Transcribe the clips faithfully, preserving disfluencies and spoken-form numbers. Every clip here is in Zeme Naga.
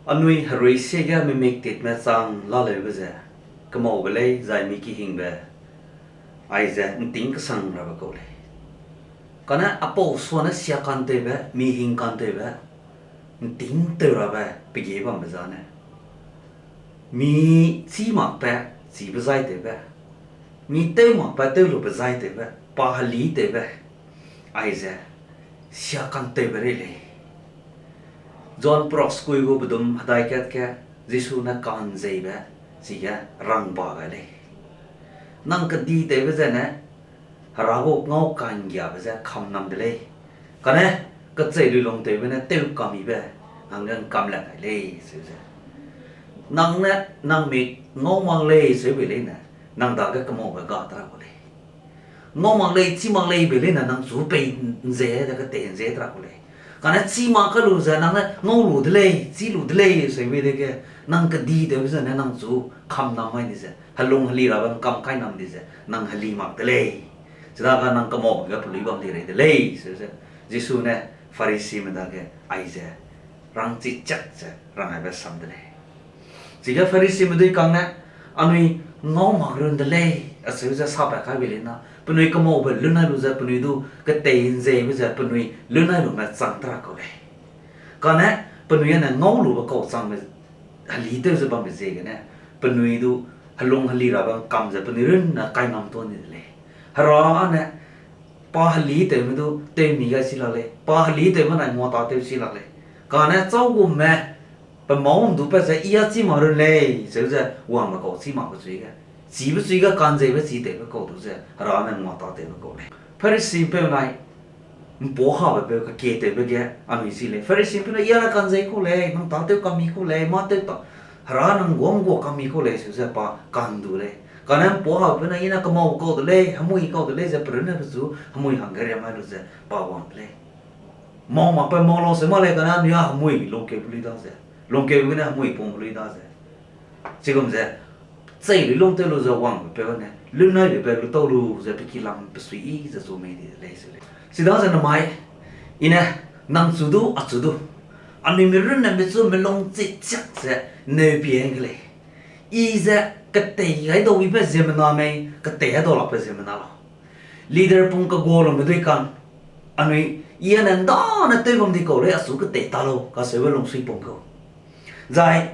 Anui herui sie ge mimik titme chang laleube ze, kemaube lei zai mi kihingbe, aize ’nting kesang rabe kau lei. Kane apau suane sia kantewbe, mi hing kantewbe, ’nting tew rabe pege bambe zane, mi chî makbe, chîbe zai tewbe, mi tew makbe, tew lube zai tewbe, pa heli tewbe, aize sia kantewbe rei lei. John prok sekui gu bedum hedai kat ge, Jisu ne ka'nzeibe, chige rangba gai lei. Nang kedi tewbe zene, Hera gu ngau ka'nggiabe ze kamnam de lei. Kane, kecheiluilung tewbe ne tew kamibe, hangge ’ngkam la gai lei, seu ze. Nang ne, nang mi ngau mak lei, seube leine, nang dage kemaube ga tera ku lei. Ngau mak lei, chî mak lei, be leine nang chu pei ’nze, de ketei ’nze tera ku lei. Kane chî mak ka lu ze nang ne ngau lu de lei, chî lu de lei, seube dege, nang kedi tewbe zene nang chu kamnam mai di ze, helung heli rabe ’ngkam kai nam di ze, nang heli mak de lei. Chidaga nang kemaube ge pelui bam di rei de lei, seu ze. Jisu ne Pharisime dage aize rangchi chak ze rang aibe sam de lei. Chige Pharisime dui kang ne, anui ngau mak run de lei, acheu ze sapat kaibe leina, penui kemaube lunai lu ze penui du ketei ’nzeibe ze penui lunai lume chang tera kau lei. Kane penui ane ngau lube kau changbe heli tew ze bambe ziegene, penui du helung heli rabe ’ngkam ze penui runne kainam tuâ ni de lei. Hera ne pa heli tewme du tewmi gai chi lak lei, pa heli tewme nai nguatâtew chi lak lei. Kane châu gumme, pe mâu ’ndupat ze I â chî mak run lei, seu ze wangbe kau chî makbe chui ge, chibe chui ge ka'nzeibe chi tewbe kau du ze Hera ne nguatâtewbe kau lei. Pharisipeu nai ’mpau habe peu kakietewbe ge anui chi lei. Pharisipeu ne, I â ne ka'nzei kau lei, nang tâtew kami kau lei, mâ tew ta, Hera nang guâ ’nggua kami kau lei, seu ze pa ka'ndu lei. Kane ’mpau habe peu ne, I ne kemau kau de lei, hemui kau de lei, ze pe runne pechu hemui hangge riam mai lu ze pa wang de lei. Mau makbe mau lau seu mâ lei, kane anui â hemui lungkeube lui da ze, lungkeube gene hemui pungbe lui da ze. Chigum ze, cheiluilung tew lu ze wangbe peu ne, lunaibe peu lu tau lu ze pe kilam pe suiyi ze zu mei di de lei seu lei. Chidaze namai, I ne, nang chu du, achu du, anui mi runne michu melung chi chiak ze neu pie ke lei. I ze ketei gai dau ibe ziemmena mei, ketei gai dau lakbe ziemmena lau. Leader pung kegua lungbe dui kang, anui, I â ne ’ndane tew bam di kau lei, achu ketei ta lau, kaseube lungsui pung kau. Zai,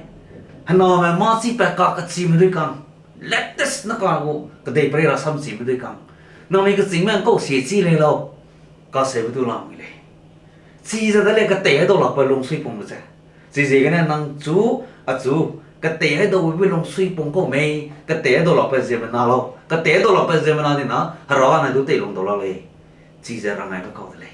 hename mâ chipat kakechime dui kang, latest ne ka gu kedeiperei rasam chime dui kang, nangnui kechîngme ’ngkau sie chi lei lau, kaseube du lamui lei. Chize de lei ketei gai dau lakbe lungsui pungbe ze. Chiziegene nang chu, achu, ketei gai dau ibe lungsui pung kau mei, ketei gai dau lakbe ziemmena lau, ketei gai dau lakbe ziemmena dina, Hera nai du teilung dau lak lei. Chize rang aibe kau de lei.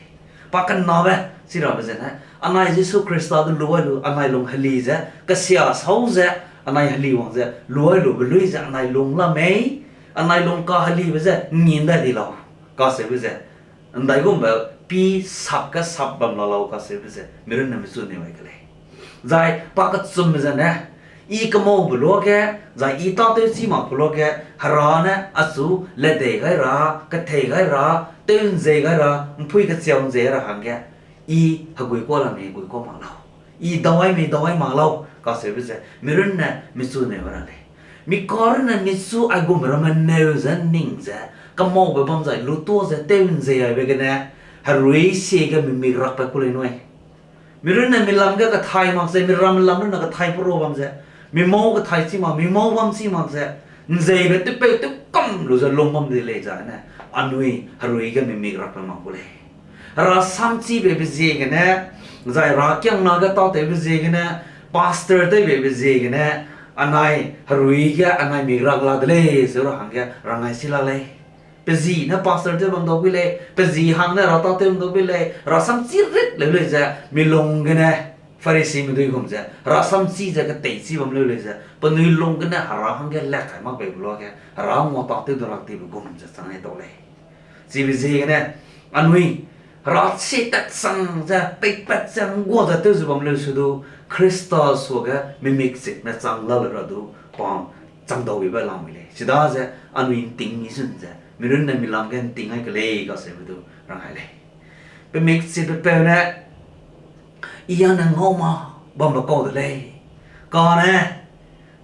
Pa kenabe, chi rabe zene, anai Jisu Khrista du luai lu, anai lung heli ze, kesia sau ze, anai heli wang ze, luai lube lui ze, anai lung la mei, anai lung kahelibe ze, ’ngngin dai di lau, kaseube ze, ’ndaigumbe pi sap ge sap bam la lau kaseube ze, mi runne michu neu ai ke lei. Zai pa kechumbe zene, I kemaube luage, zai I tâtew chî makbe luage, Hera ne achu ledei gai ra, kethei gai ra, tew ’nzei gai ra, ’mpui kechiau ’nzei ra hangge, I hegui kuâ la mei hegui kuâ mak lau, I dau ai mei dau ai mak lau, kaseube ze, mi runne michu neu ra lei. Mi ka runne michu aigum ramme neu ze ning ze, kemaube bam zai lutua ze tew ’nzei aibe gene, herui sie ge mimik rakbe ku lei nui. Mi runne mi lam ge kethai mak ze, mi ram lam runne kethai peru bam ze, mi mâu kethai chî mak, mi mâu bam chî mak ze, ’nzeibe tewpeu tewkam lu ze lung bam de lei zane, anui herui ge mimik rakbe mak ku lei. Hera samchibeibe ziegene, zai herakiangna ge tâtewbe ziegene, pastor tewbeibe ziegene, anai herui ge anai mik rak la de lei, zeu ra hangge rangai chi la lei. Pe zi ne pastor tew bam dau bui lei, pe zi hang ne hera tâtew bam dau bui lei, hera samchi rit leu lei ze, mi lung gene, Pharisime dui gum ze, hera samchi ze ketei chi bam leu lei ze, penui lung gene hera hangge lak kai mak beibe luage, hera nguatâtew du lak dibe gum ze chang ne dau lei. Chibe ziegene, anui, hera chî tat chang ze, peipat ze, ’nggua ze tew ze bam leu se du, Khrista suage mimik chitme chang la le ra du, pa chang dau ibe lamui lei. Chidaze, anui ’nting mi zun ze, mi runne mi lam ge ’nting ai ke lei kaseube du rang ai lei. Pe mik chitbe peu ne, I â ne ngau ma bambe kau de lei. Kane,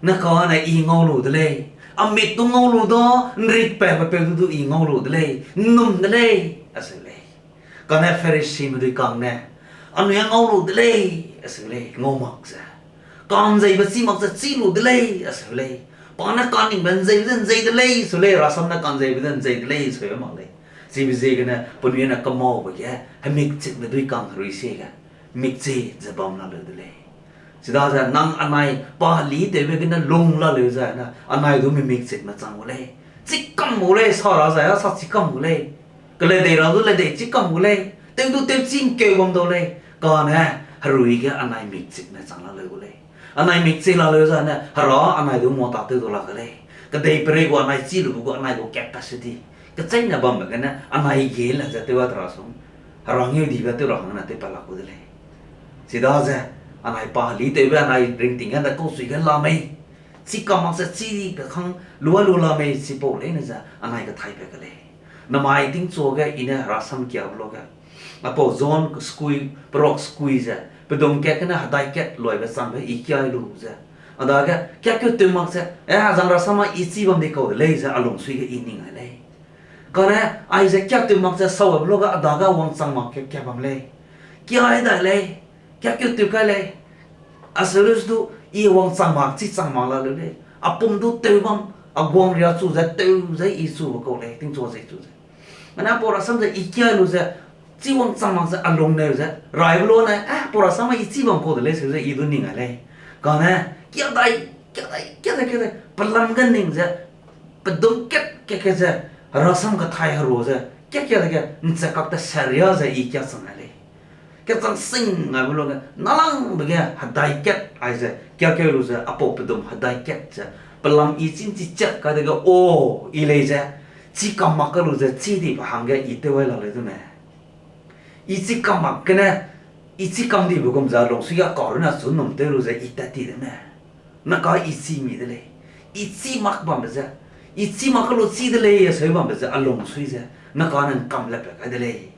ne kane I ngau lu de lei, a mik du ngau lu da, ’nrikpatbe peu du du I ngau lu de lei, ’nnum de lei, aseu lei. Kane Pharisime dui kang ne, anui â ngau lu de lei, aseu lei, ngau mak ze. Ka'nzeibe chî mak ze chî lu de lei, aseu lei. Pa ne kaningbe ’nzeibe ze ’nzei de lei, seu lei, rasam ne ka'nzeibe ze ’nzei de lei, seu mak lei. Chibe ziegene penui ne kemaube ge, hemikchitme dui kang herui sie ge, mikchit ze bam laleu de lei. Chidaze nang anai pa helitewbe gene lung laleu zai ne, anai du mimikchitme chang gu lei. Chî kam gu lei, sa ra zai â sa chî kam gu lei. Keledei ra du ledei chî kam gu lei. Tew du tewchî ’ngkeu bam dau lei. Kane, herui ge anai mikchitme chang laleu gu lei. Anai mikchit laleu zai ne, Hera anai du nguatâtew dau lak ke lei. Kedeiperei gu anai chî lube gu anai gu capacity kecheîne bambe gene, anai ge le ze tew a tera sung, Hera ngeudibe tew ra hangge ne tewpat lak gu de lei. Chidaze, anai pa helitewbe anai ringting ge ne kau sui ge la mei. Chî kam mak ze chî dibe kang lua lu la mei chipau leine ze anai kethaibe ke lei. Namai tingchua ge I ne herasam kiabe luage, apau John skui, perok skui ze, pedum kat gene hedai kat luibe changbe I kiai lu ze. A dage, kiakeu tew mak ze, e, azang rasam â I chî bam di kau de lei ze a lungsui ge I ning ai lei. Kane, aize kiakeu tew mak ze saube luage a dage wangchang mak ke kia bam lei. Kiai dai lei, kiakeu tew kai lei. Aseu lu du, I wangchang mak, chî chang mak laleu lei. A pum du tew bam, a guang ria chu ze tew ze I chube kau lei, tingchua ze chu ze. Ane pau rasam ze I kiai lu ze, chî wangchang mak ze a lungneu ze, raibe lu ne, e, pau rasam â I chî bam kau de lei, seu ze I du ning ai lei. Kane, kia dai, kia dai, kia dai, kia dai, pelam ge ning ze, pedum kat kat kat ze, herasam kethai herua ze, kia kia dege, ’nche kak te saria ze I kia chang ai lei. Kechang sing aibe luage, nalangbe ge hedai kat aize, kiakeu lu ze, apau pedum hedai kat ze, pelam I chî ’nchi chak kai dege, o, I lei ze, chî kam mak ke lu ze, chî dibe hangge I tew ai laleu de me. I chî kam mak gene, I chî kam dibe gum ze a lungsui ge kau rune chu ’nnum tew lu ze I tat ti de me. Naka I chî mi de lei. I chî mak bambe ze, I chî mak ke lu chî de lei aseu bambe ze a lungsui ze, naka ne ’ngkam lepat kai de lei.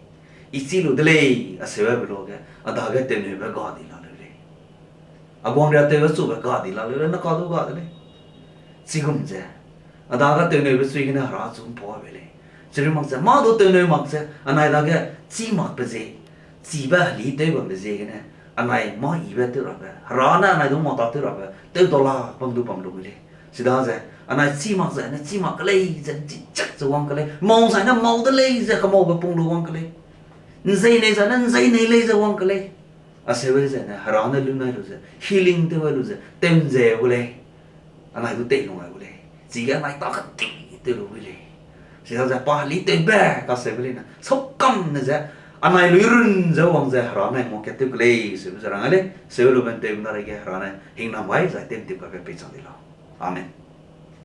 I chî lu de lei aseu aibe luage, a dage tewneube ga di laleu lei. A guang ria tewbe chube ga di laleu lei, naka du ga de lei. Chigum ze, a dage tewneube chui gene Hera chu ’mpau aibe lei. Chirui mak ze, mâ du tewneu mak ze, anai dage chî makbe zie, chibe heli tew bambe ziegene, anai mâ yibe tew rabe, Hera ne anai du mâ ta tew rabe, tew dau la bam du bam lu mi lei. Chidaze, anai chî mak ze, ne chî mak ke lei ze, ’nchi chak ze wang ke lei, mau zai ne mau de lei ze, kemaube pung lu wang ke lei. ’Nzei nei zai ne ’nzei nei lei ze wang ke lei. Aseu zene Hera ne lu nai lu ze, healing tew ai lu ze, tew ’nzei gu lei. Anai du tei lung ai gu lei. Chige anai ta keting tew lu gu lei. Chidaze pa heli tewbe kaseube leine, sâu kam ne ze, anai lui run ze wang ze Hera nai nguakat tew ke lei, seube ze rang ai lei, seube lu ben tewbe na reige Hera ne hingnam gai zai tew ’ntip kabe peichang di lau. Amen.